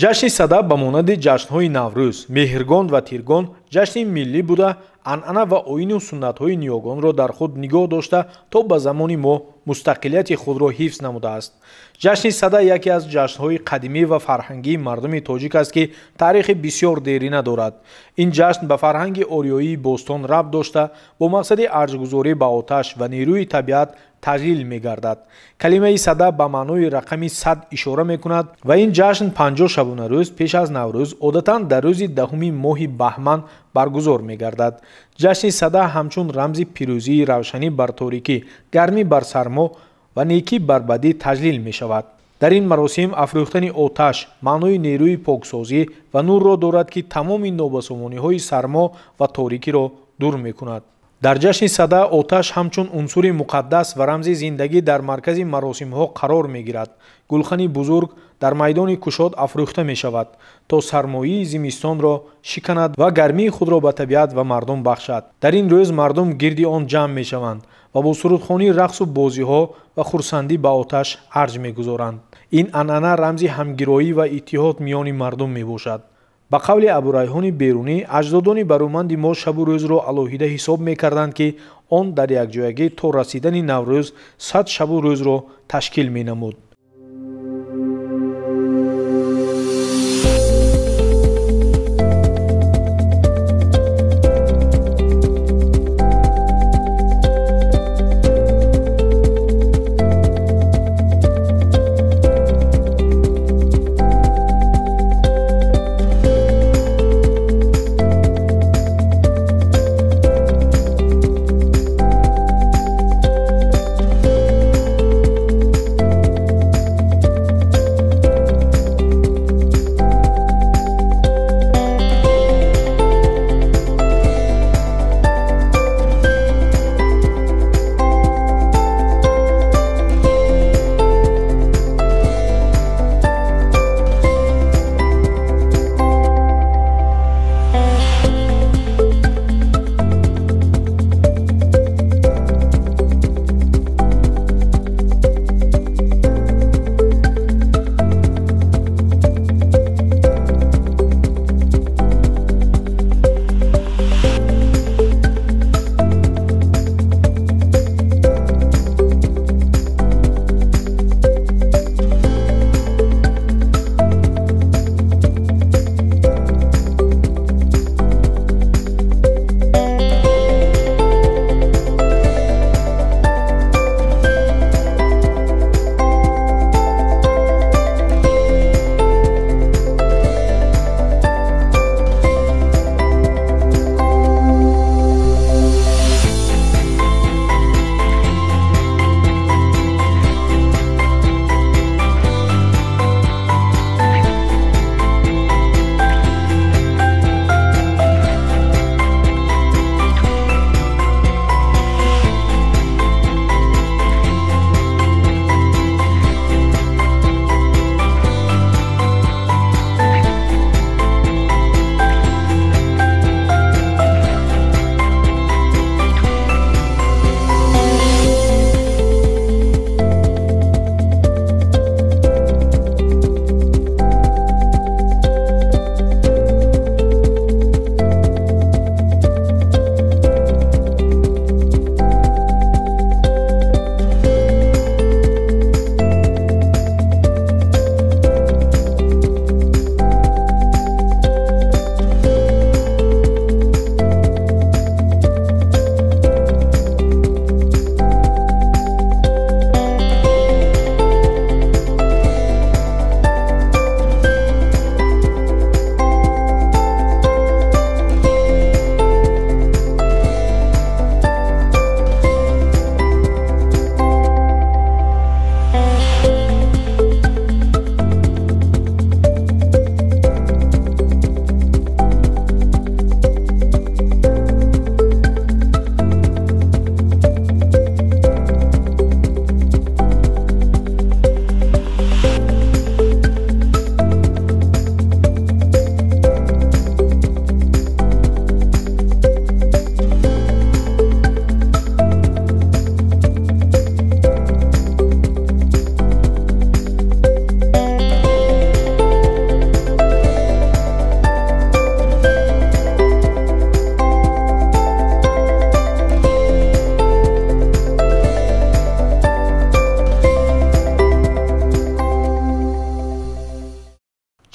Ҷашни Сада ба монанди ҷашнҳои Наврӯз, Меҳргон ва Тиргон ҷашни миллӣ буда, анъана ва оину суннатҳои ниёгонро дар худ нигоҳ дошта то ба замони мо мустақилияти худро ҳифз намудааст. Ҷашни Сада яке аз ҷашнҳои қадимӣ ва фарҳангии мардуми тоҷик аст, ки таърихи бисёр дерина дорад. Ин ҷашн ба фарҳанги ориёии бостон рабт дошта, бо мақсади арҷгузорӣ ба оташ ва нерӯи табиат таҷлил мегардад. Калимаи Сада ба маънои рақами 100 ишора мекунад ва ин ҷашн 50 шабонарӯз пеш аз Наврӯз одатан дар рӯзи 10-уми моҳи баҳман баргузор мегардад. Ҷашни Сада ҳамчун рамзи пирӯзии равшанӣ бар торикӣ, гармӣ бар сармо ва некӣ бар бадӣ таҷлил мешавад. Дар ин маросим афрӯхтани оташ маънои нерӯи поксозӣ ва нурро дорад, ки тамоми нобасомониҳои сармо ва торикиро дур мекунад. Дар ҷашни Сада оташ ҳамчун унсури муқаддас ва рамзи зиндагӣ дар маркази маросимҳо қарор мегирад. Гулхани бузург дар майдони кушод афрӯхта мешавад, то сармоии зимистонро шиканад ва гармии худро ба табиат ва мардум бахшад. Дар ин рӯз мардум гирди он ҷамъ мешаванд ва бо сурудхонӣ, рақсу бозиҳо ва хурсандӣ ба оташ арҷ мегузоранд. Ин анъана рамзи ҳамгироӣ ва иттиҳод миёни мардум мебошад. Ба қавли Абурайҳони Берунӣ, аҷдодони бароманди мо шабу рӯзро алоҳида ҳисоб мекарданд, ки он дар якҷоягӣ то расидани Наврӯз 100 шабу рӯзро ташкил менамуд.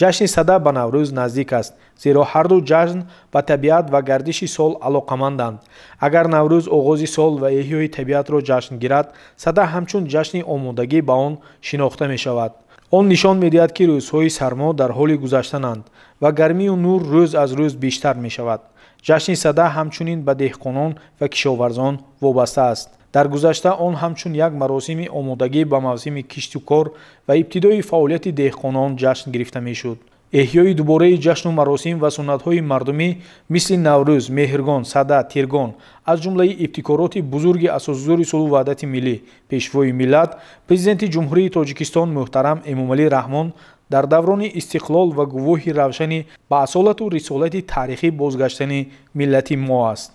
Ҷашни Сада ба Наврӯз наздик аст, зеро ҳарду ҷашн ба табиат ва гардиши сол алоқаманданд. Агар Наврӯз оғози сол ва эҳёи табиатро ҷашн гирад, Сада ҳамчун ҷашни омодагӣ ба он шинохта мешавад. Он нишон медиҳад, ки рӯзҳои сармо дар ҳоли гузаштананд ва гармию нур рӯз аз рӯз бештар мешавад. Ҷашни Сада ҳамчунин ба деҳқонон ва кишоварзон вобаста аст. Дар гузашта он ҳамчун як маросими омодагӣ ба мавсими кишту кор ва ибтидои фаъолияти деҳқонон ҷашн гирифта мешуд. Эҳёи дубораи ҷашну маросим ва суннатҳои мардумӣ мисли Наврӯз, Меҳргон, Сада, Тиргон аз ҷумлаи ибтикороти бузурги асосгузори сулҳу ваҳдати миллӣ, Пешвои миллат, Президенти Ҷумҳурии Тоҷикистон муҳтарам Эмомалӣ Раҳмон дар даврони истиқлол ва гувоҳи равшани ба асолату рисолати таърихӣ бозгаштани миллати мо аст.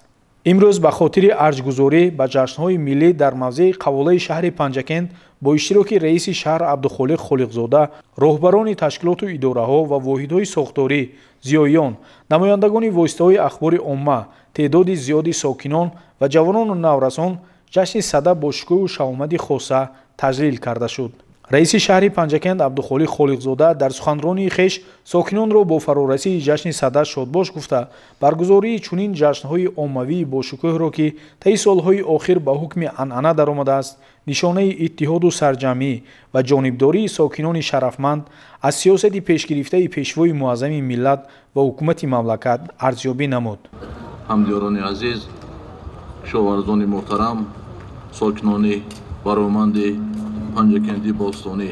Имрӯз ба хотири арҷгузорӣ ба ҷашнҳои миллӣ дар мавзеи қаволаи шаҳри Панҷакент бо иштироки раиси шаҳр Абдухолиқ Холиқзода, роҳбарони ташкилоту идораҳо ва воҳидҳои сохторӣ, зиёиён, намояндагони воситаҳои ахбори омма, теъдоди зиёди сокинон ва ҷавонону наврасон ҷашни Сада бо шукӯҳу шаҳомати хоса таҷлил карда шуд. Раиси шаҳри Панҷакент Абдухолиқ Холиқзода дар суханронии хеш сокинонро бо фарорасии ҷашни Сада шодбош гуфта, баргузории чунин ҷашнҳои оммавии бошукӯҳро, ки таи солҳои охир ба ҳукми анъана даромадааст, нишонаи иттиҳоду сарҷамъӣ ва ҷонибдории сокинони шарафманд аз сиёсати пешгирифтаи Пешвои муаззами миллат ва ҳукумати мамлакат арзёбӣ намуд. Ҳамдиёрони азиз, кишоварзони муҳтарам, сокинони бароманди Панҷакенти бостонӣ,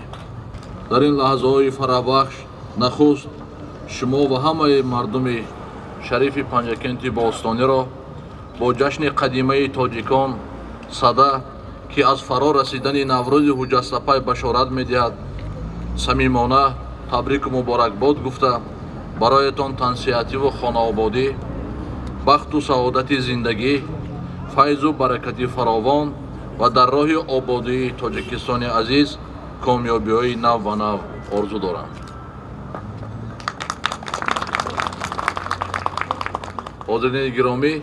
дар ин лаҳзаҳои фараҳбахш нахуст шумо ва ҳамаи мардуми шарифи Панҷакенти бостониро бо ҷашни қадимаи тоҷикон Сада, ки аз фаро расидани Наврӯзи ҳуҷҷатсапай башорат медиҳад, самимона табрику муборакбод гуфта, бароятон тансиҳативу хонаободӣ, бахту саодати зиндагӣ, файзу баракати фаровон ва дар роҳи ободии Тоҷикистони азиз комёбиҳои нав ба нав орзу дорам. Ҳозирини гиромӣ,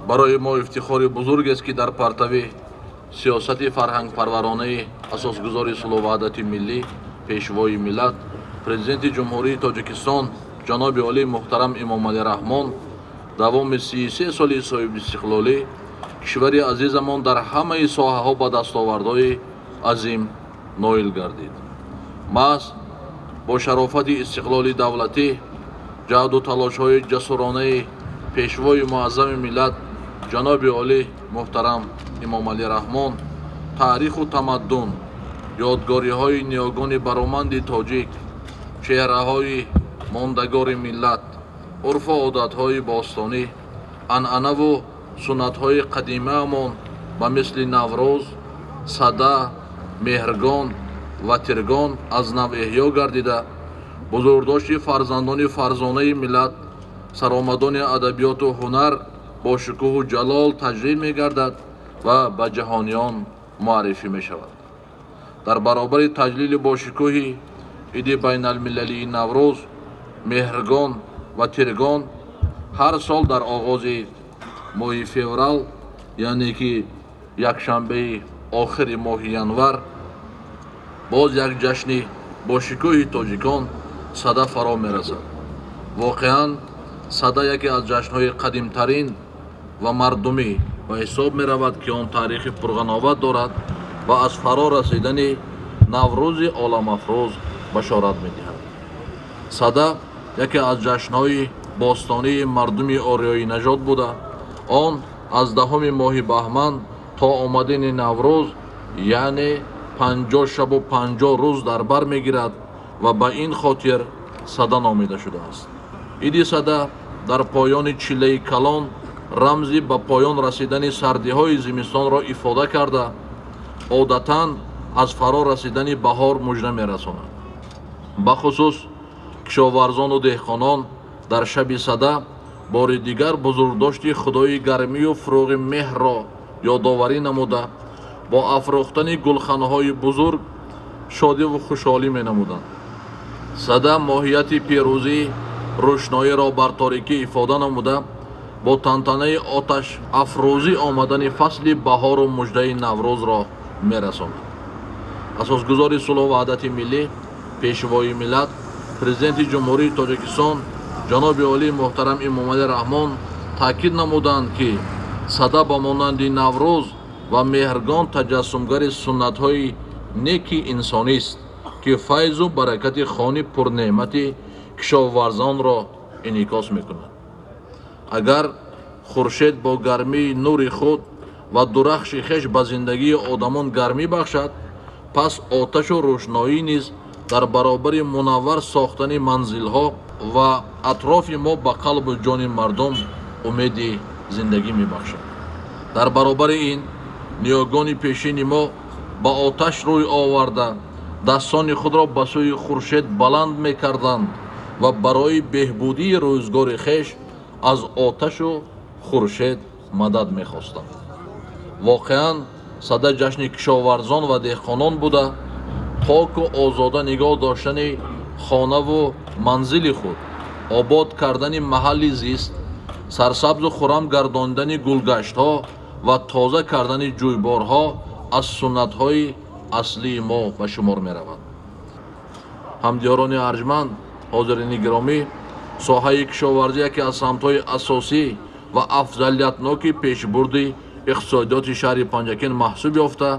барои мо ифтихори бузургест, ки дар партави сиёсати фарҳангпарваронаи асосгузори сулҳу ваҳдати миллӣ, Пешвои миллат, Президенти Ҷумҳурии Тоҷикистон ҷаноби олӣ муҳтарам Эмомалӣ Раҳмон давоми 33 соли соҳибистиқлолӣ кишвари азизамон дар ҳамаи соҳаҳо ба дастовардҳои азим ноил гардид. Маҳз бо шарофати истиқлоли давлатӣ, ҷаҳду талошҳои ҷасуронаи Пешвои муаззами миллат ҷаноби олӣ муҳтарам Эмомалӣ Раҳмон таъриху тамаддун, ёдгориҳои ниёгони бароманди тоҷик, чеҳраҳои мондагори миллат, урфу одатҳои бостонӣ, анъанаву суннатҳои қадимаамон ба мисли Наврӯз, Сада, Меҳргон ва Тиргон аз нав эҳё гардида, бузургдошти фарзандони фарзонаи миллат, саромадони адабиёту ҳунар бо шукӯҳу ҷалол таҷлил мегардад ва ба ҷаҳониён муаррифӣ мешавад. Дар баробари таҷлили бошукӯҳи иди байналмилалии Наврӯз, Меҳргон ва Тиргон ҳар сол дар оғози моҳи феврал, яъне ки якшанбеи охири моҳи январ, боз як ҷашни бошукӯҳи тоҷикон Сада фаро мерасад. Воқеан Сада яке аз ҷашнҳои қадимтарин ва мардумӣ ба ҳисоб меравад, ки он таърихи пурғановат дорад ва аз фаро расидани Наврӯзи оламафрӯз башорат медиҳад. Сада яке аз ҷашнҳои бостонии мардуми ориёинажод буда, он аз 10 моҳи баҳман то омадани Наврӯз, яъне 50 шабу 50 рӯз дар бар мегирад ва ба ин хотир Сада номида шудааст. Иди Сада дар поёни чиллаи калон рамзи ба поён расидани сардиҳои зимистонро ифода карда, одатан аз фаро расидани баҳор мужда мерасонад. Бахусус кишоварзону деҳқонон дар шаби Сада бори дигар бузургдошти худои гармию фурӯғи меҳрро ёдоварӣ намуда, бо афрӯхтани гулханҳои бузург шодиву хушҳолӣ менамуданд. Сада моҳияти пирӯзӣ рӯшноиро бар торикӣ ифода намуда, бо тантанаи оташ афрӯзӣ омадани фасли баҳору муждаи Наврӯзро мерасонад. Асосгузори сулҳу ваҳдати миллӣ, Пешвои миллат, Президенти Ҷумҳурии Тоҷикистон ҷаноби олии муҳтарам Эмомалӣ Раҳмон таъкид намуданд, ки Сада ба монанди Наврӯз ва Меҳргон таҷассумгари суннатҳои неки инсонист, ки файзу баракати хони пурнеъмати кишоварзонро инъикос мекунад. Агар хуршед бо гармии нури худ ва дурахши хеш ба зиндагии одамон гармӣ бахшад, пас оташу рӯшноӣ низ дар баробари мунаввар сохтани манзилҳо ва атрофи мо ба қалбу ҷони мардум умеди зиндагӣ мебахшад. Дар баробари ин ниёгони пешини мо ба оташ рӯй оварда, дастони худро ба сӯи хуршед баланд мекарданд ва барои беҳбудии рӯзгори хеш аз оташу хуршед мадад мехостанд. Воқеан Сада ҷашни кишоварзон ва деҳқонон буда, поку озода нигоҳ доштани хонаву манзили худ, обод кардани маҳалли зист, сарсабзу хуррам гардондани гулгаштҳо ва тоза кардани ҷӯйборҳо аз суннатҳои аслии мо ба шумор меравад. Ҳамдиёрони арҷманд, ҳозирини гиромӣ, соҳаи кишоварзӣ яке аз самтҳои асосӣ ва афзалиятноки пешбурди иқтисодиёти шаҳри Панҷакент маҳсуб ёфта,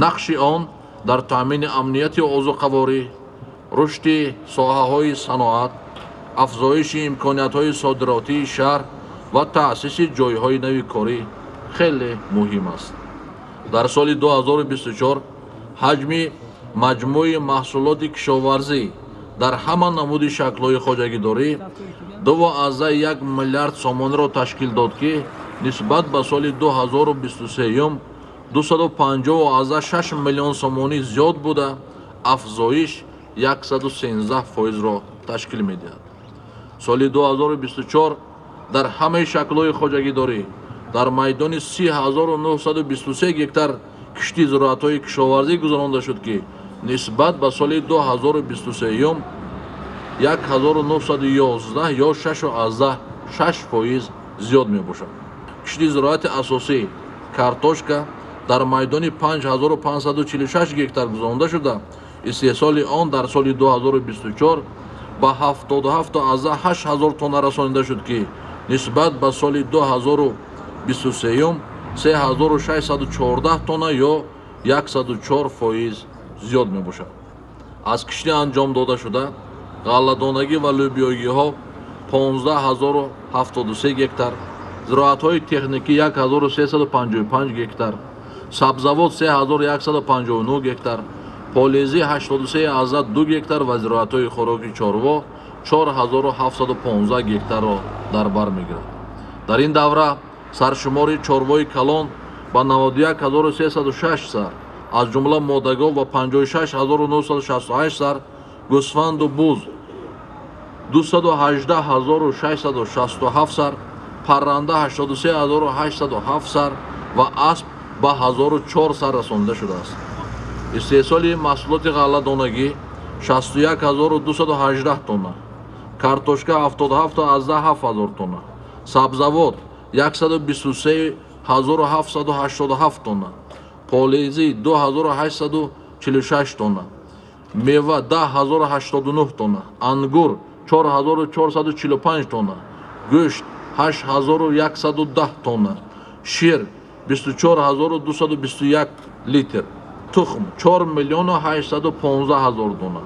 нақши он дар таъмини амнияти озуқаворӣ, рушди соҳаҳои саноат, афзоиши имкониятҳои содиротии шаҳр ва таъсиси ҷойҳои нави корӣ хеле муҳим аст. Дар соли 2024 ҳаҷми маҷмӯи маҳсулоти кишоварзӣ дар ҳама намуди шаклҳои хоҷагидорӣ 2,1 миллиард сомониро ташкил дод, ки нисбат ба соли 2023 250,6 миллион сомонӣ зиёд буда, афзоиш 113%-ро ташкил медиҳад. Соли 2024 дар ҳамаи шаклҳои хоҷагидорӣ дар майдони 30 923 гектар кишти зироатҳои кишоварзӣ гузаронда шуд, ки нисбат ба соли 2023 1911 ё 6,6% зиёд мебошад. Кишти зироати асосӣ картошка дар майдони 5546 гектар гузаронда шуда, истеҳсоли он дар соли 2024 ба 77,8 ҳазор тонна расонида шуд, ки нисбат ба соли 2023 3614 тонна ё 104% зиёд мебошад. Аз кишти анҷом дода шуда ғалладонагӣ ва лӯбиёгиҳо 15 073 гектар, зироатҳои техникӣ 1355 гектар, сабзавот 3159 гектар, полезӣ 83,2 гектар ва зироатҳои хӯроки чорво 4715 гектарро дар бар мегирад. Дар ин давра саршумори чорвои калон ба 91 306 сар, аз ҷумла модагов ба 56 968 сар, гӯсфанду буз 218 667 сар, парранда 83 807 сар ва асп ба 1004 сар расонида шудааст. Истеҳсоли маҳсулоти ғалладонагӣ 61 218 тонна, картошка 77,7 ҳазор тонна, сабзавот 123 787 тонна, полезӣ 2846 тонна, мева 10 089 тонна, ангур 4445 тонна, гӯшт 8110 тонна, шир 24 221 литр, тухм 4 миллиону 815 ҳазор дона,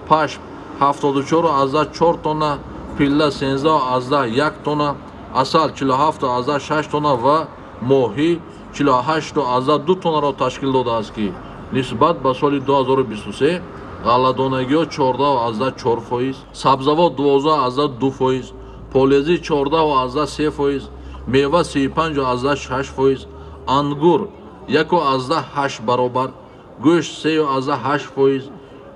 пашм 74,4 тонна, пилла 13,1 тонна, асал 47,6 тонна ва моҳӣ 48,2 тоннаро ташкил додааст, ки нисбат ба соли 2023 ғалладонагиҳо 14,4%, сабзавот 12,2%, полезӣ 14,3%, мева 35,6%, ангур 1,8 баробар, гӯшт 3,8%,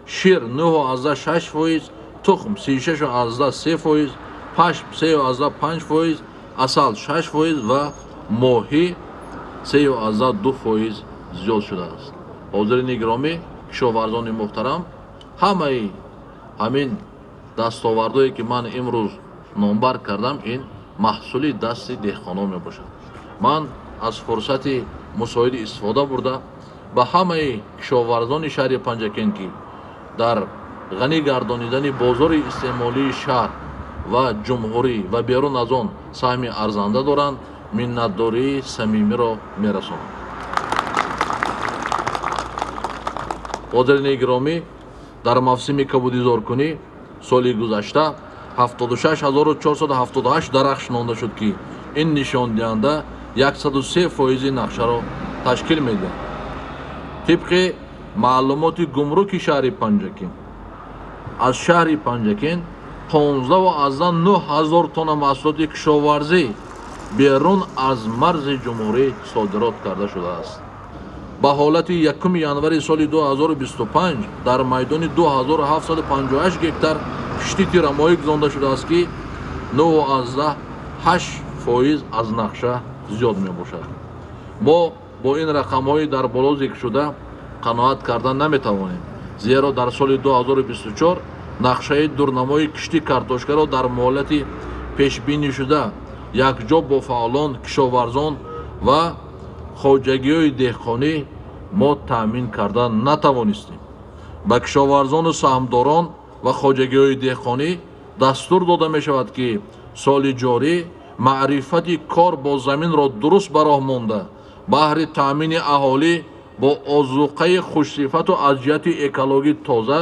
шир 9,6%, тухм 36,3%, пашм 3,5%, асал 6% ва моҳӣ 3,2% зиёд шудааст. Ҳозирини гиромӣ, кишоварзони муҳтарам, ҳамаи ҳамин дастовардое, ки ман имрӯз номбар кардам, ин маҳсули дасти деҳқонон мебошад. Ман аз фурсати мусоид истифода бурда, ба ҳамаи кишоварзони шаҳри Панҷакент, ки дар ғанӣ гардонидани бозори истеъмолии шаҳр ва ҷумҳурӣ ва берун аз он саҳми арзанда доранд, миннатдории самимиро мерасонам. Ҳозирини гиромӣ, дар мавсими кабудизоркунӣ соли гузашта 76478 дарахт шинонда шуд, ки ин нишондиҳанда 103% нақшаро ташкил медиҳад. Тибқи маълумоти гумруки шаҳри Панҷакент, аз шаҳри Панҷакент 15,9 ҳазор тонна маҳсулоти кишоварзӣ берун аз марзи ҷумҳурӣ содирот карда шудааст. Ба ҳолати 1 январи соли 2025 дар майдони 2758 гектар кишти тирамоҳӣ гузаронда шудааст, ки 9,8% аз нақша зиёд мебошад. Мо бо ин рақамҳои дар боло зикршуда қаноат карда наметавонем, зеро дар соли 2024 нақшаи дурнамои кишти картошкаро дар муҳолати пешбинишуда якҷо бо фаъолон, кишоварзон ва хоҷагиҳои деҳқонӣ мо таъмин карда натавонистем. Ба кишоварзону саҳмдорон ва хоҷагиҳои деҳқонӣ дастур дода мешавад, ки соли ҷорӣ маърифати кор бо заминро дуруст ба роҳ монда, баҳри таъмини аҳолӣ бо озуқаи хушсифату аз ҷиҳати экологӣ тоза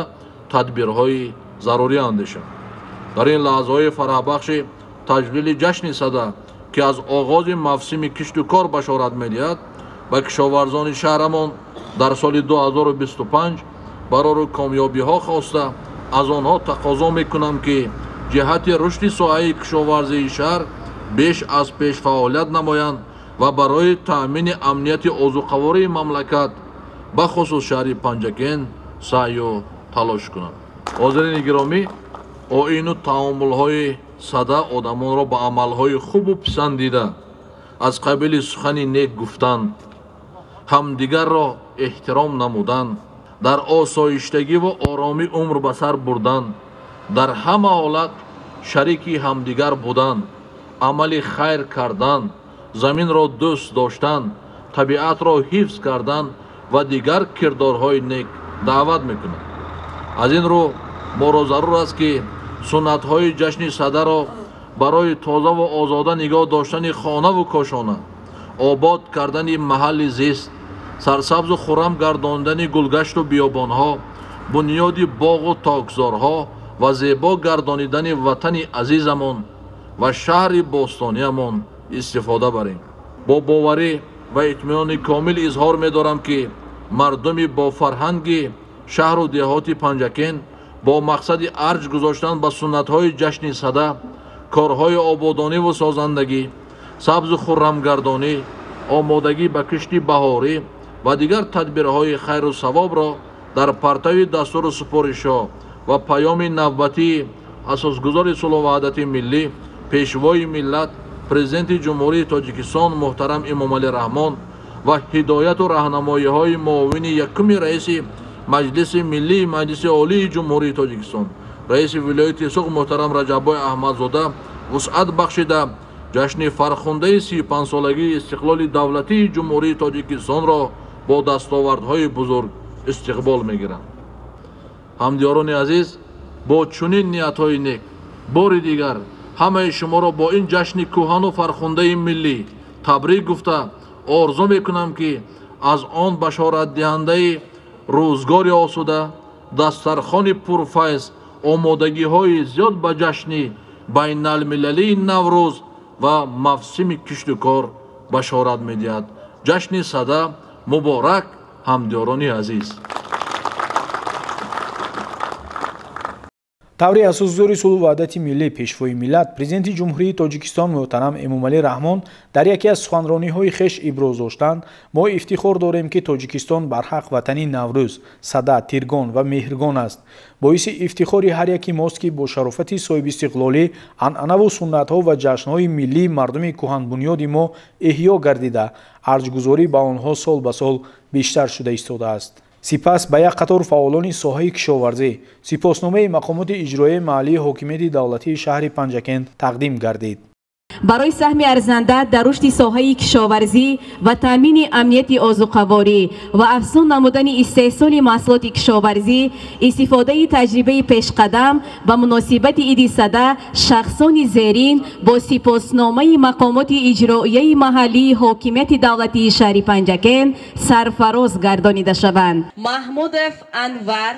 тадбирҳои зарурӣ андешанд. Дар ин лаҳзаҳои фараҳбахши таҷлили ҷашни Сада, ки аз оғози мавсими кишту кор башорат медиҳад, ба кишоварзони шаҳрамон дар соли 2025 барору комёбиҳо хоста, аз онҳо тақозо мекунам, ки ҷиҳати рушди соҳаи кишоварзии шаҳр беш аз пеш фаъолият намоянд ва барои таъмини амнияти озуқавории мамлакат, бахусус шаҳри Панҷакент, саъю талош кунанд. Ҳозирини гиромӣ, оину таомулҳои Сада одамонро ба амалҳои хубу писандида аз қабили сухани нек гуфтан, ҳамдигарро эҳтиром намудан, дар осоиштагиву оромӣ умр ба сар бурдан, дар ҳама ҳолат шарики ҳамдигар будан, амали хайр кардан, заминро дӯст доштан, табиатро ҳифз кардан ва дигар кирдорҳои нек даъват мекунад. Аз ин рӯ моро зарур аст, ки суннатҳои ҷашни Садаро барои тозаву озода нигоҳ доштани хонаву кошона, обод кардани маҳалли зист, сарсабзу хуррам гардондани гулгашту биёбонҳо, бунёди боғу токзорҳо ва зебо гардонидани ватани азизамон ва шаҳри бостониямон истифода барем. Бо боварӣ ва итминони комил изҳор медорам, ки мардуми бо фарҳанги шаҳру деҳоти Панҷакент бо мақсади арҷ гузоштан ба суннатҳои ҷашни Сада, корҳои ободониву созандагӣ, сабзу хуррамгардонӣ, омодагӣ ба кишти баҳорӣ ва дигар тадбирҳои хайру савобро дар партави дастуру супоришҳо ва паёми навбатии асосгузори сулҳу ваҳдати миллӣ, пешвои миллат, президенти Ҷумҳурии Тоҷикистон муҳтарам Эмомалӣ Раҳмон ва ҳидояту раҳнамоиҳои муовини якуми раиси Маҷлиси Миллии Маҷлиси Олии Ҷумҳурии Тоҷикистон, раиси вилояти Суғд муҳтарам Раҷаббой Аҳмадзода вусъат бахшида, ҷашни фархундаи 35-солагии истиқлоли давлатии Ҷумҳурии Тоҷикистонро бо дастовардҳои бузург истиқбол мегиранд. Ҳамдиёрони азиз, бо чунин ниятҳои нек бори дигар ҳамаи шуморо бо ин ҷашни кӯҳану фархундаи миллӣ табрик гуфта, орзу мекунам, ки аз он башоратдиҳандаи рӯзгори осуда, дастархони пурфайз, омодагиҳои зиёд ба ҷашни байналмилалии Наврӯз ва мавсими кишту кор башорат медиҳад. Ҷашни Сада муборак, ҳамдиёрони азиз! Таври асосгузори сулҳу ваҳдати миллӣ, пешвои миллат, президенти Ҷумҳурии Тоҷикистон муҳтарам Эмомалӣ Раҳмон дар яке аз суханрониҳои хеш иброз доштанд: мо ифтихор дорем, ки Тоҷикистон барҳақ ватани Наврӯз, Сада, Тиргон ва Меҳргон аст. Боиси ифтихори ҳар яки мост, ки бо шарофати соҳибистиқлолӣ анъанаву суннатҳо ва ҷашнҳои миллии мардуми кӯҳанбунёди мо эҳё гардида, арҷгузорӣ ба онҳо сол ба сол бештар шуда истодааст. Сипас ба як қатор фаъолони соҳаи кишоварзӣ сипосномаи мақомоти иҷроияи маҳаллии ҳокимияти давлатии шаҳри Панҷакент тақдим гардид. Барои саҳми арзанда дар рушди соҳаи кишоварзӣ ва таъмини амнияти озуқаворӣ ва афзун намудани истеҳсоли маҳсулоти кишоварзӣ, истифодаи таҷрибаи пешқадам ба муносибати иди Сада шахсони зерин бо сипосномаи мақомоти иҷроияи маҳаллии ҳокимияти давлатии шаҳри Панҷакент сарфароз гардонида шаванд. Маҳмудов Анвар,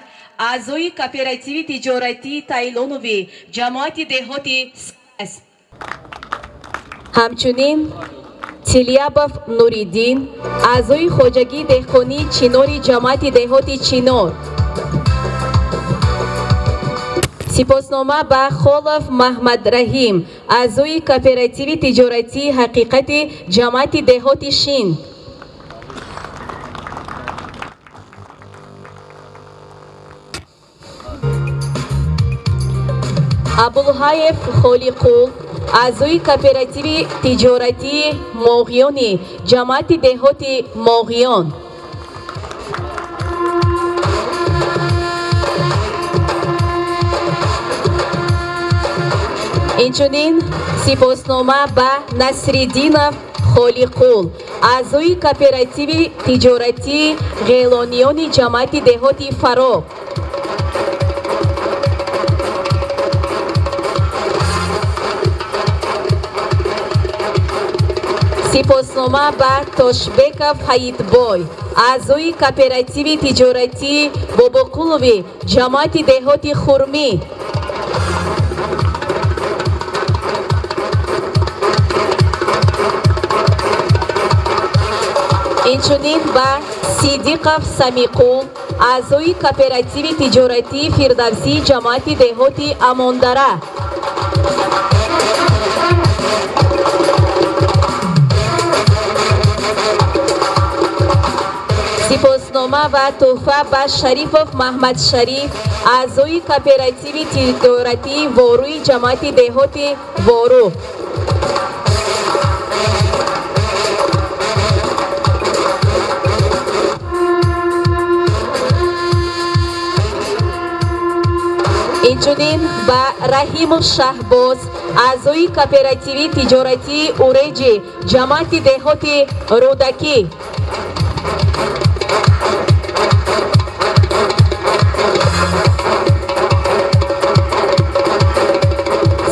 аъзои кооперативи тиҷоратии Тайлонови ҷамоати деҳоти С. Ҳамчунин Тилябов Нуриддин, аъзои хоҷагии деҳқонии Чинори ҷамоати деҳоти Чинор. Сипоснома ба Холов Маҳмадраҳим, аъзои кооперативи тиҷоратии Ҳақиқати ҷамоати деҳоти Шин. Абулҳаев Холиқул, аъзои кооперативи тиҷоратии Моғиёни ҷамоати деҳоти Моғиён. Инчунин сипоснома ба Насриддинов Холиқул, аъзои кооперативи тиҷоратии Ғелониёни ҷамоати деҳоти Фароб. Сипоснома ба Тошбеков Ҳаитбой, аъзои кооперативи тиҷоратии Бобоқулови ҷамоати деҳоти Хурмӣ. Инчунин ба Сидиқов Самиқул, аъзои кооперативи тиҷоратии Фирдавсии ҷамоати деҳоти Амондара. Сипоснома ва тӯҳфа ба Шарифов Маҳмадшариф, аъзои кооперативи тиҷоратии Ворӯи ҷамоати деҳоти Ворӯ. Инчунин ба Раҳимов Шаҳбоз, аъзои кооперативи тиҷоратии Уреҷи ҷамоати деҳоти Рӯдакӣ.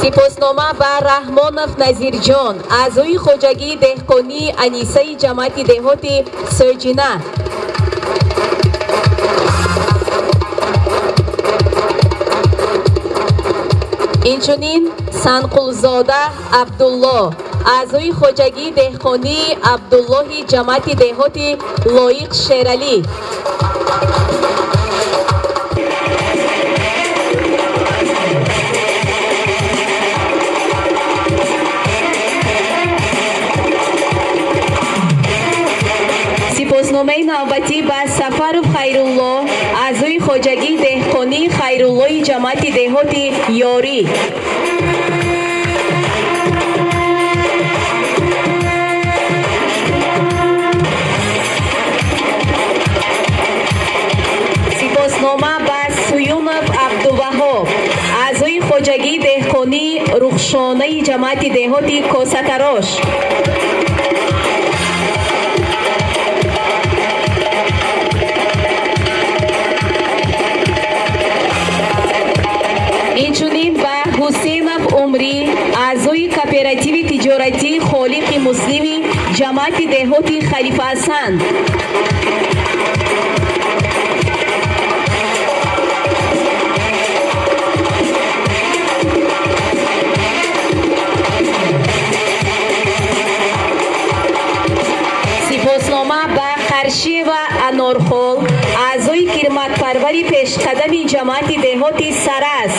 Сипоснома ба Раҳмонов Назирҷон, аъзои хоҷагии деҳқонии Анисаи ҷамоати деҳоти Сӯҷина. Инчунин Санқулзода Абдулло, аъзои хоҷагии деҳқонии Абдуллоҳи ҷамоати деҳоти Лоиқ Шералӣ. Сипосномаи навбатӣ ба Сафаров Хайрулло, аъзои хоҷагии деҳқонии Хайруллои ҷамоати деҳоти Ёрӣ. Сипоснома ба Суюнов Абдуваҳоб, аъзои хоҷагии деҳқонии Рухшонаи ҷамоати деҳоти Косатарош. Инчунин ба Ҳусейнов Умрӣ, аъзои кооперативи тиҷоратии Холиқи Муслими ҷамоати деҳоти Халифаҳасан. Сипоснома ба Қаршиева Анорхол, аъзои кирматпарвари пешқадами ҷамоати деҳоти Сараз.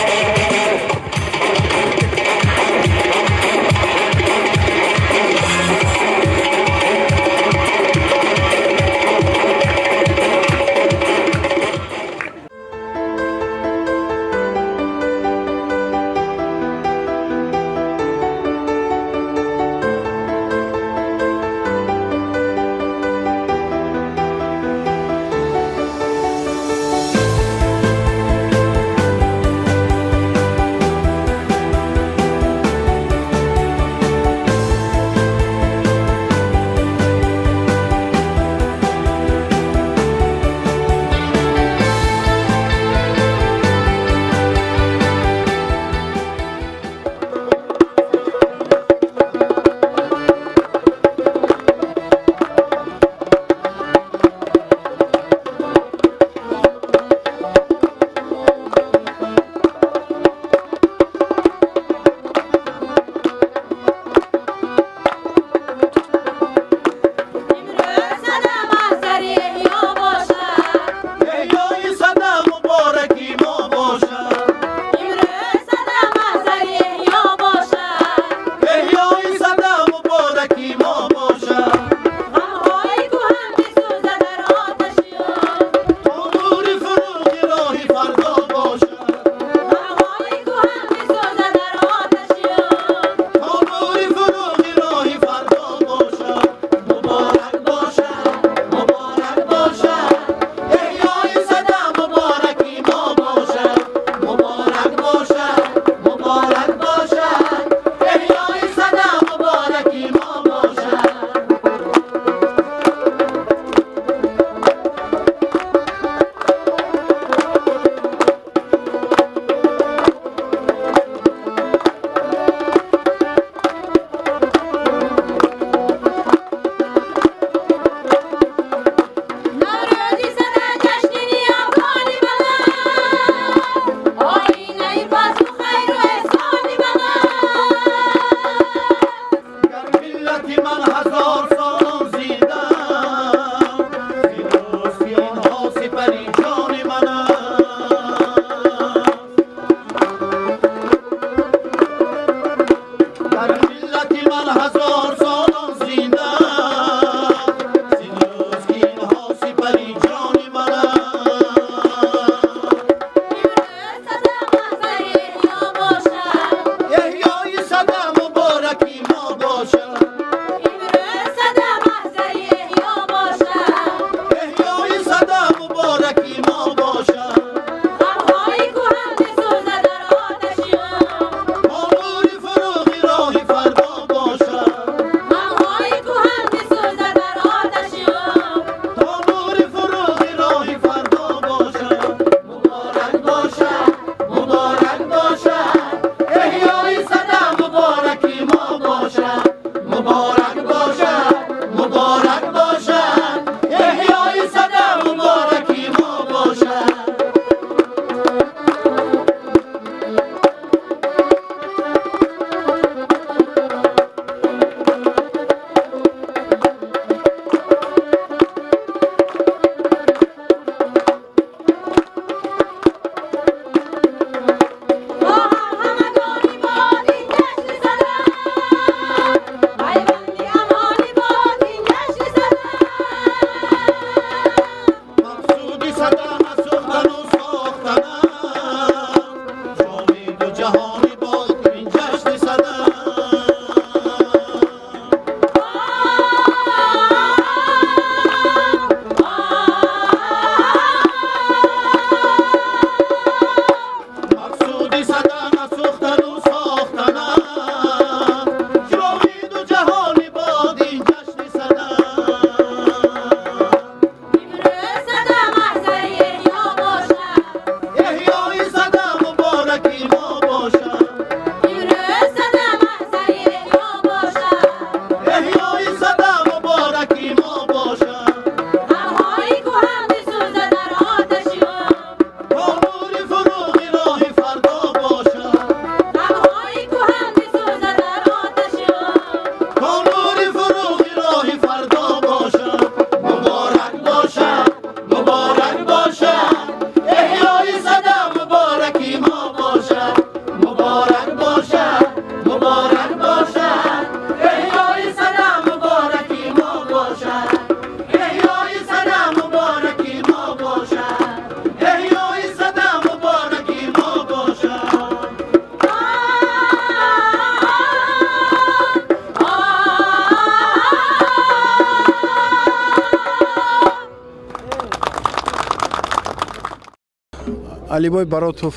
Алибой Баротов,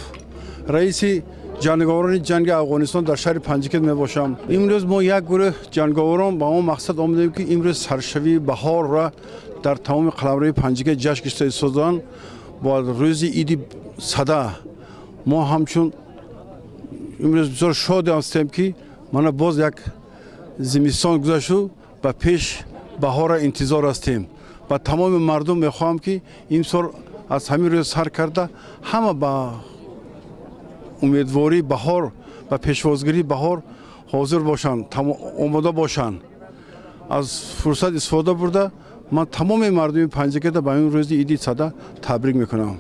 раиси ҷанговарони ҷанги Афғонистон дар шаҳри Панҷакент мебошам. Имрӯз мо як гурӯҳ ҷанговарон ба он мақсад омадем, ки имрӯз саршавии баҳорро дар тамоми қаламрави Панҷакент ҷашн гирифта истодан бо рӯзи иди Сада. Мо ҳамчун имрӯз бисёр шод ҳастем, ки мана боз як зимистон гузашту ба пеш баҳорро интизор ҳастем. Ба тамоми мардум мехоҳам, ки имсол аз ҳамин рӯз сар карда ҳама ба умедвории баҳор, ба пешвозгирии баҳор ҳозир бошанд, омода бошанд. Аз фурсат истифода бурда ман тамоми мардуми Панҷакентро ба ин рӯзи иди Сада табрик мекунам.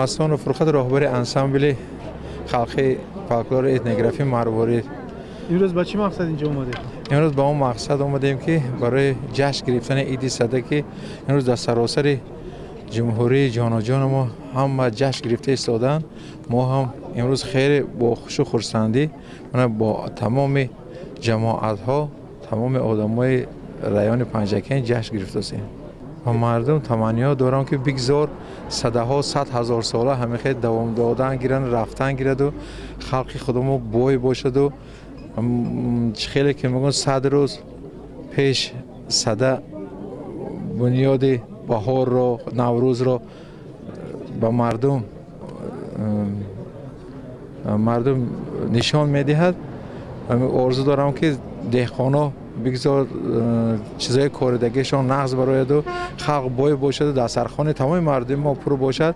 Мастонов Фурқат, роҳбари ансамбли халқи фолклори этнографии Марворид. Имрӯз ба чӣ мақсад инҷо омадед? Имрӯз ба он мақсад омадем, ки барои ҷашн гирифтани иди Сада, ки имрӯз дар саросари ҷумҳурии ҷоноҷони мо ҳама ҷашн гирифта истодаанд, мо ҳам имрӯз хеле бо хушу хурсандӣ бо тамоми ҷамоатҳо, тамоми одамои райони Панҷакент ҷашн гирифтасем. Ва мардум таманниё дорам, ки бигзор садаҳо сад ҳазор сола ҳамин хел давом додан гиранд, рафтан гираду халқи худамо бой бошаду чӣ хеле ки мегӯянд 100 рӯз пеш Сада бунёди баҳорро, Наврӯзро ба мардум нишон медиҳад. Орзу дорам, ки деҳқоно бигзор чизҳои коридагишон нағз барояду халқ бой бошаду дастархони тамоми мардуми мо пур бошад.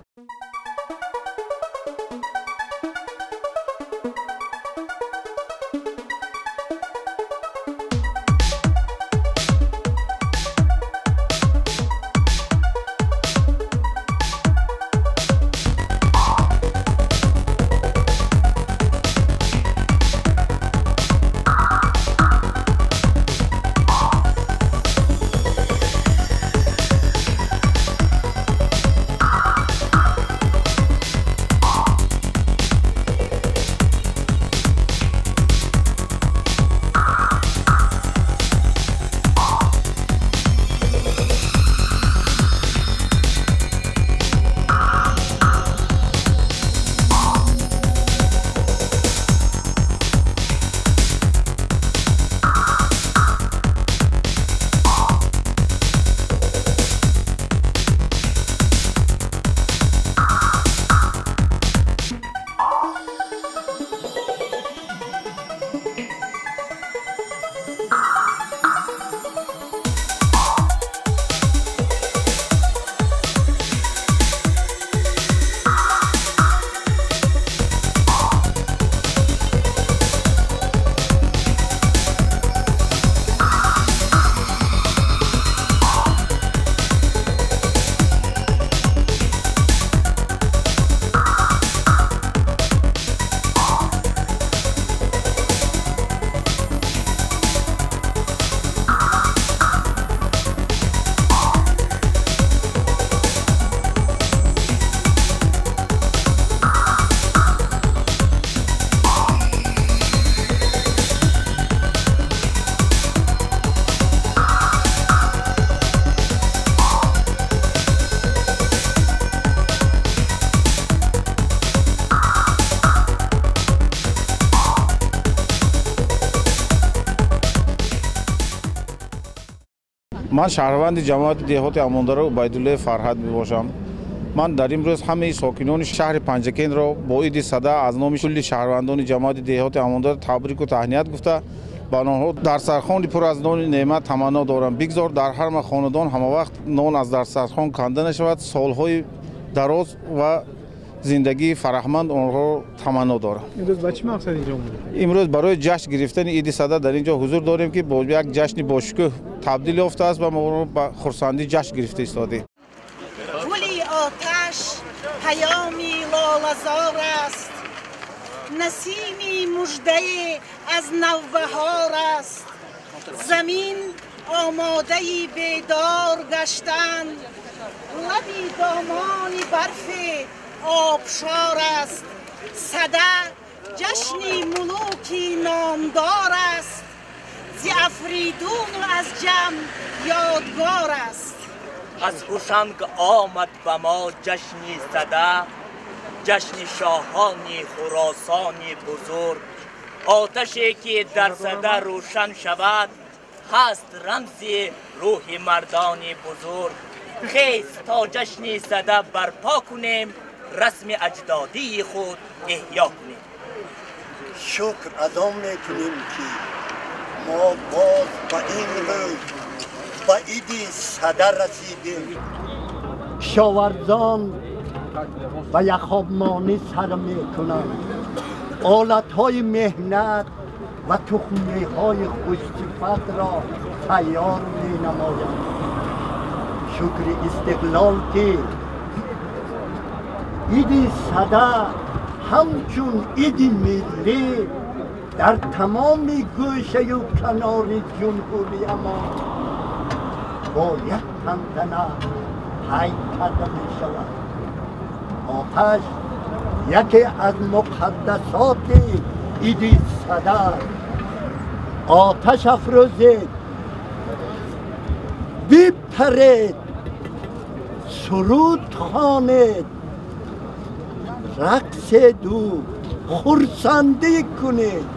Ман шаҳрванди ҷамоати деҳоти Амондара Убайдуллои Фарҳад мебошам. Ман дар имрӯз ҳамаи сокинони шаҳри Панҷакентро бо иди Сада аз номи кулли шаҳрвандони ҷамоати деҳоти Амондара табрику таҳният гуфта, ба онҳо дарсархони пур аз нони неъмат таманно дорам. Бигзор дар ҳар хонадон ҳамавақт нон аз дарсархон канда нашавад, солҳои дароз ва зиндагии фараҳманд онҳоро таманно дорам. Имрӯз ба чӣ мақсад инҷо омадед? Имрӯз барои ҷашн гирифтани иди Сада дар инҷо ҳузур дорем, ки бо як ҷашни бошукӯҳ табдил ёфтааст ва моро ба хурсандӣ ҷашн гирифта истодем. Гули оташ паёми лолазор аст, насими муждае аз навбаҳор аст. Замин омодаи бедор гаштан, лаби домони барфе обшор аст. Сада ҷашни мулуки номдор аст, зи Афридуну аз ҷам ёдгор аст. Аз Ҳушанг омад ба мо ҷашни Сада, ҷашни шоҳони Хуросони бузург. Оташе ки дар Сада рӯшан шавад, ҳаст рамзи рӯҳи мардони бузург. Хез то ҷашни Сада барпо кунем, расми аҷдодии худ эҳё кунем. Шукр адо мекунем, ки мо боз ба ин рӯз, ба иди Сада расидем. Кишоварзон ба яхобмонӣ сар мекунанд. Олатҳои меҳнат ва тухмиҳои хушсифатро тайёр менамоянд. Шукри истиқлол, ки иди Сада ҳамчун иди миллӣ дар тамоми гӯшаю канори ҷумҳуриямон бо як тантана қайд карда мешавад. Оташ яке аз муқаддасоти иди Сада. Оташ афрӯзед, бипаред, суруд хонед, рақседу хурсандӣ кунед.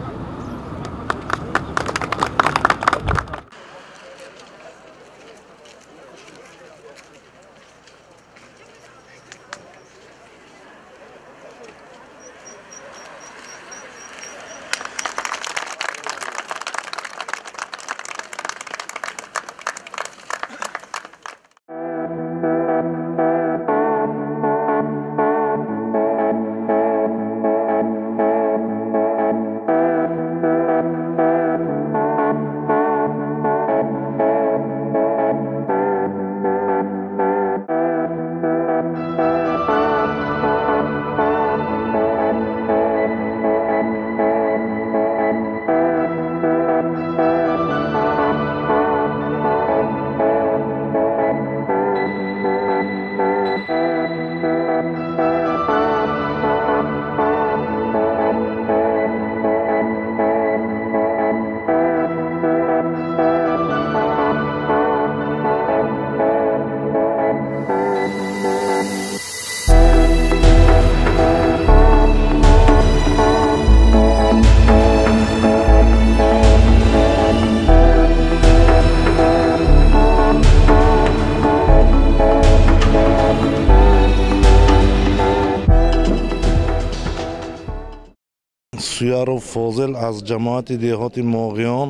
Суяров Фозил аз ҷамоати деҳоти Моғиён.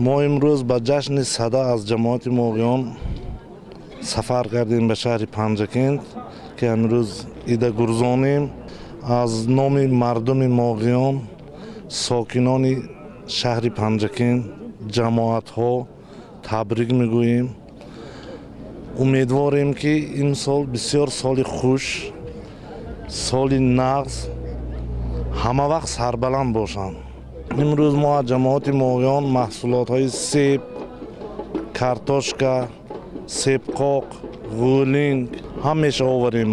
Мо имрӯз ба ҷашни Сада аз ҷамоати Моғиён сафар кардем ба шаҳри Панҷакент, ки имрӯз ида гурзонем. Аз номи мардуми Моғиён, сокинони шаҳри Панҷакент, ҷамоатҳо табрик мегӯем. Умедворем, ки имсол бисёр соли хуш, соли нағз, ҳама вақт сарбаланд бошанд. Имрӯз мо аз ҷамоати Моғиён маҳсулотҳои себ, картошка, себқоқ, ғӯлинг ҳамеша оварем.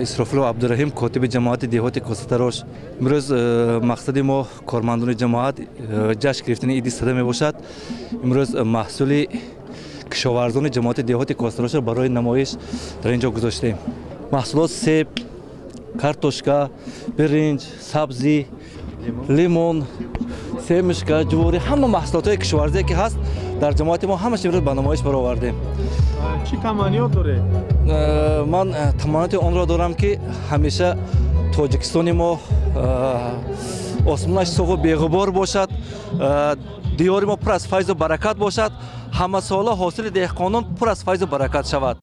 Исрофилов Абдураҳим, котиби ҷамоати деҳоти Косатарош. Имрӯз мақсади мо кормандони ҷамоат ҷашн гирифтани иди сада мебошад. Имрӯз маҳсули кишоварзони ҷамоати деҳоти Косатарошро барои намоиш дар ин ҷо гузоштем. Маҳсулот себ, картошка, биринҷ, сабзӣ, лимон, семечка, ҷуворӣ, ҳама маҳсулотҳои кишоварзие ки ҳаст дар ҷамоати мо ҳамаш имрӯз ба намоиш баровардем. Чӣ таманниёт доред? Ман таманниёти онро дорам, ки ҳамеша Тоҷикистони мо осмонаш софу беғубор бошад, диёри мо пур аз файзу баракат бошад, ҳамасола ҳосили деҳқонон пур аз файзу баракат шавад.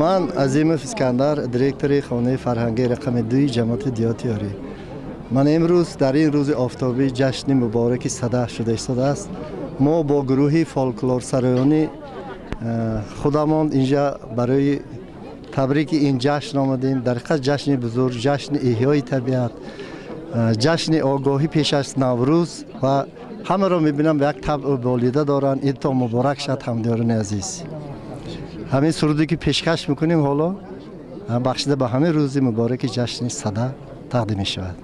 Ман Азимов Искандар, директори хонаи фарҳангии рақами 2 ҷамоати деҳоти Ёрӣ. Ман имрӯз дар ин рӯзи офтобӣ ҷашни мубораки сада шуда истодааст. Мо бо гурӯҳи фолклорсароёни худамон инҷа барои табрики ин ҷашн омадем. Дар ҳақиқат ҷашни бузург, ҷашни эҳёи табиат, ҷашни огоҳӣ пеш аз Наврӯз ва ҳамаро мебинам ба як табъу болида доранд. Ин то муборак шад, ҳамдиёрони азиз. Ҳамин суруде ки пешкаш мекунем ҳоло бахшида ба ҳамин рӯзи мубораки ҷашни сада тақдим мешавад.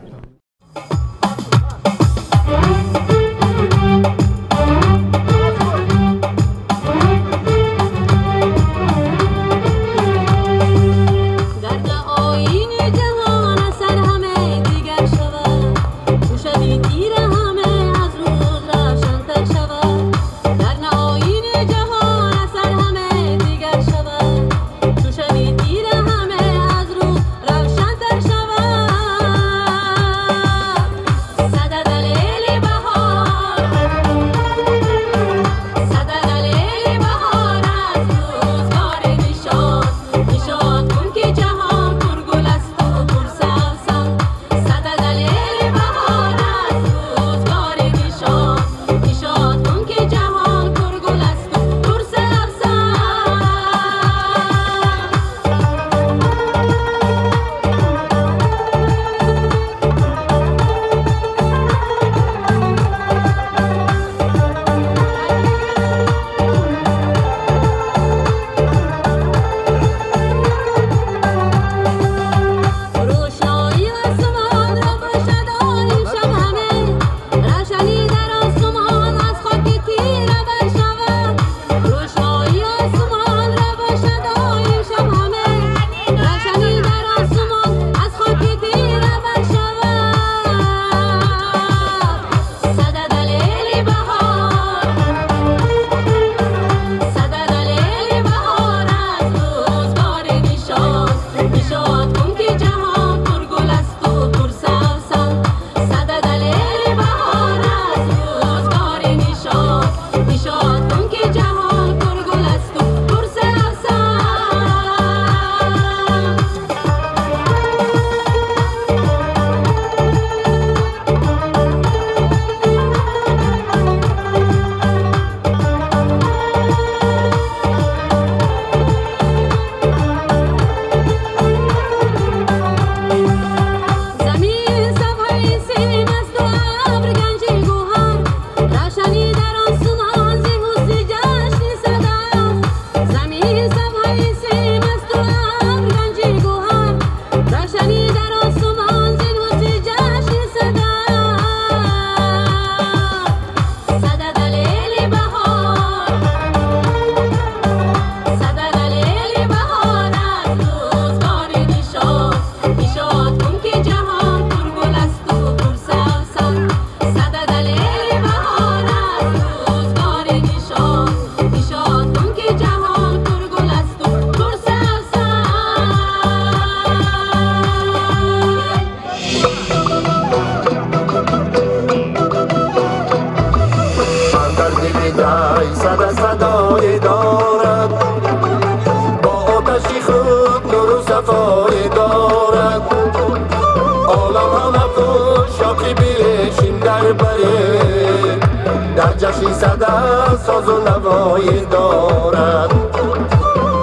сада созу навоӣ дорад,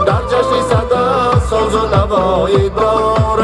дар ҷашни сада созу навоӣ дорад.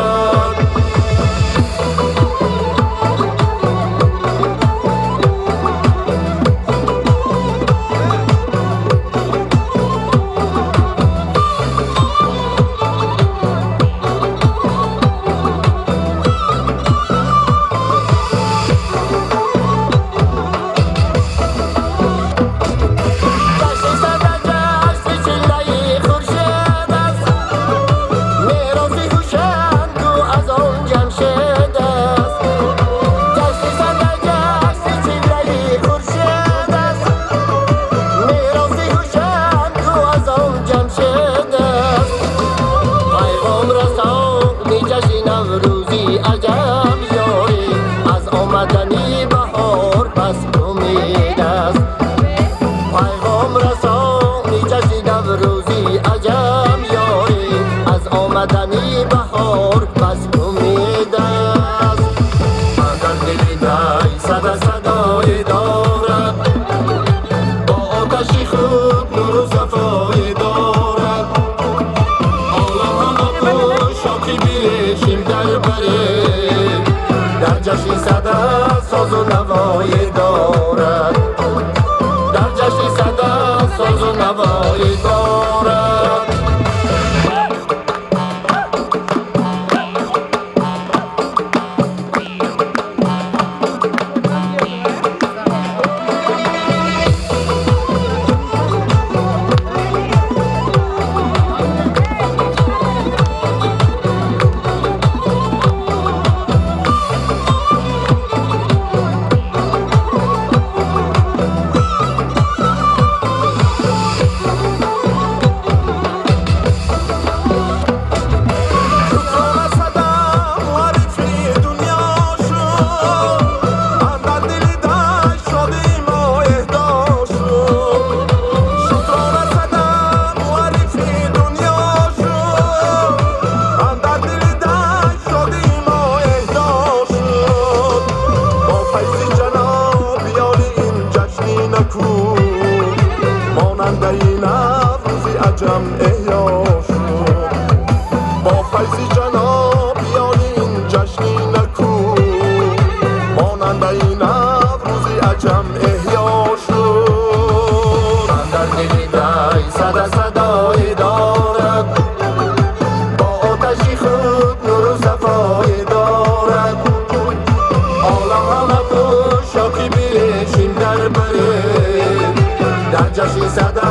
Дар ҷашни сада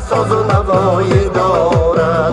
созу навоӣ дорад.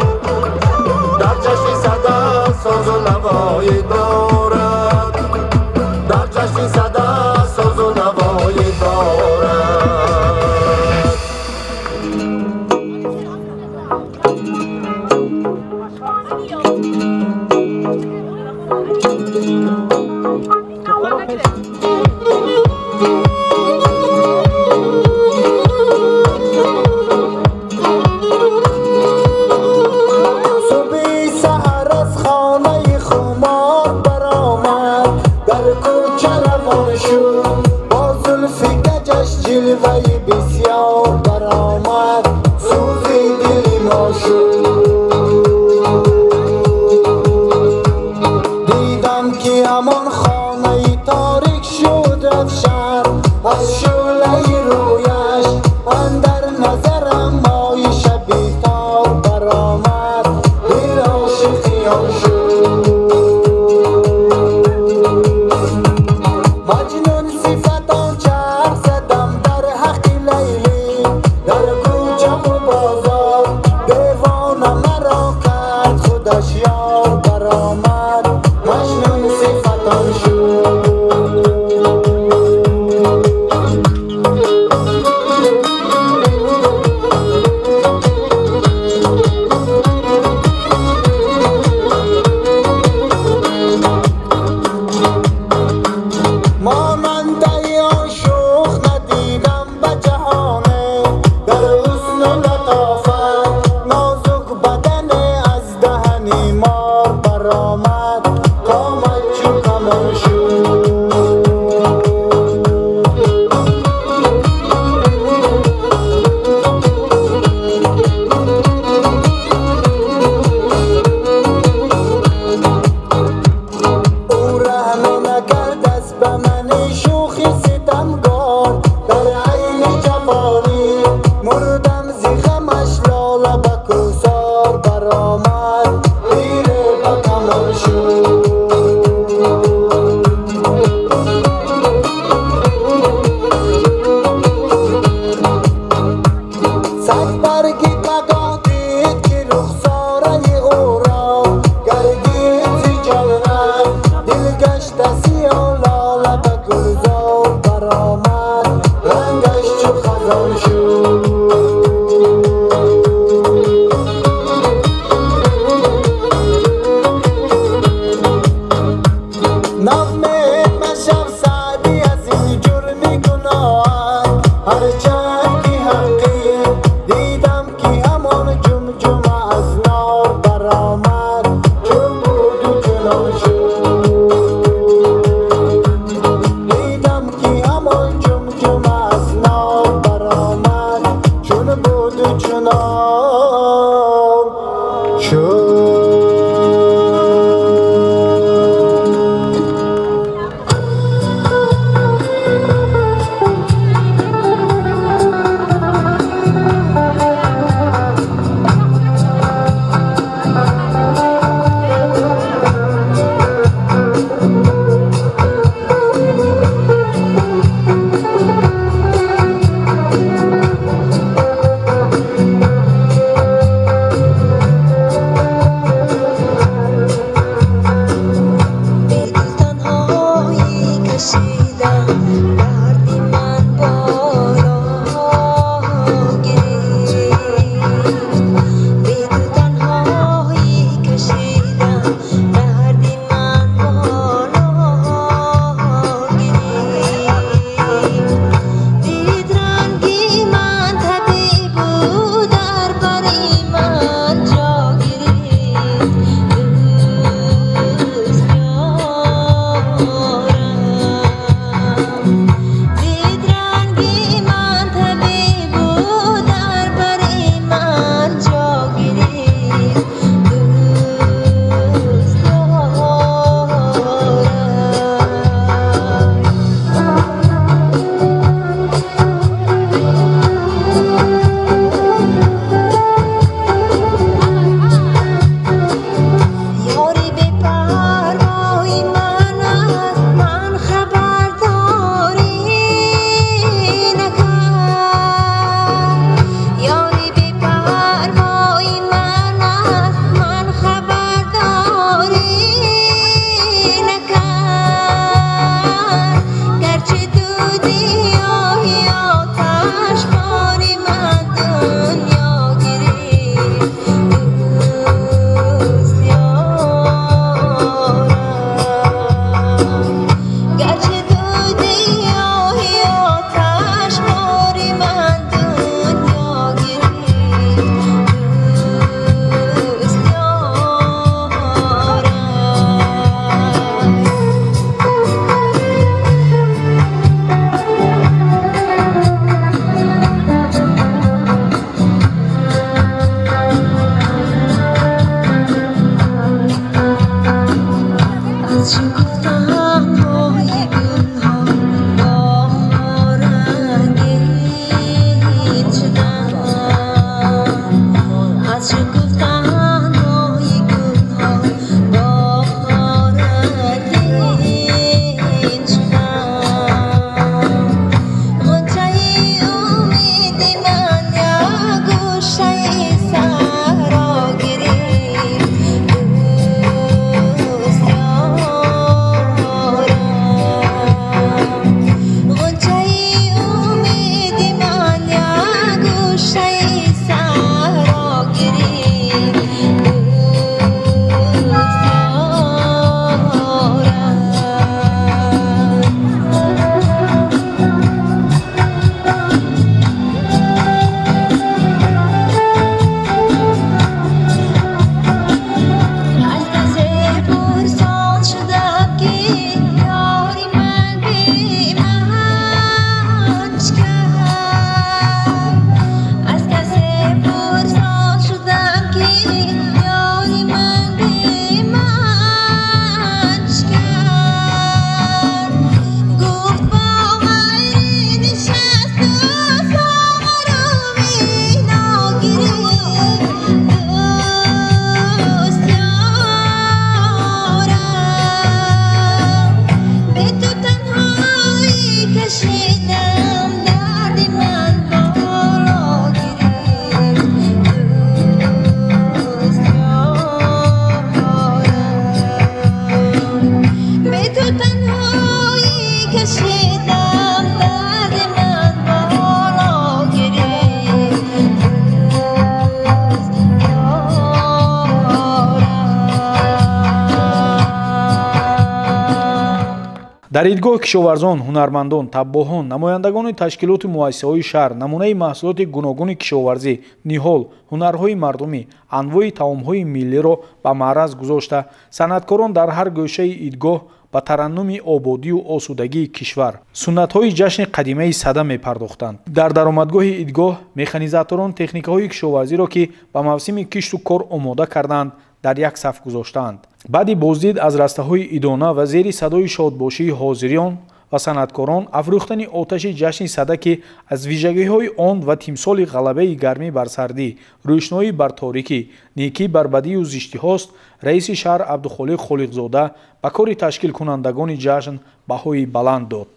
Дар идгоҳ кишоварзон, ҳунармандон, таббоҳон, намояндагони ташкилоту муассисаҳои шаҳр намунаи маҳсулоти гуногуни кишоварзӣ, ниҳол, ҳунарҳои мардумӣ, анвои таомҳои миллиро ба маъраз гузошта, санъаткорон дар ҳар гӯшаи идгоҳ ба тараннуми ободию осудагии кишвар, суннатҳои ҷашни қадимаи Сада мепардохтанд. Дар даромадгоҳи идгоҳ механизаторон техникаҳои кишоварзиро, ки ба мавсими кишту кор омода карданд, дар як саф гузоштаанд. Баъди боздид аз растаҳои идона ва зери садои шодбошии ҳозириён ва санъаткорон афрӯхтани оташи ҷашни Сада, ки аз вижагиҳои он ва тимсоли ғалабаи гармӣ бар сардӣ, рӯшноӣ бар торикӣ, некӣ бар бадию зиштиҳост, раиси шаҳр Абдухолиқ Холиқзода ба кори ташкилкунандагони ҷашн баҳои баланд дод.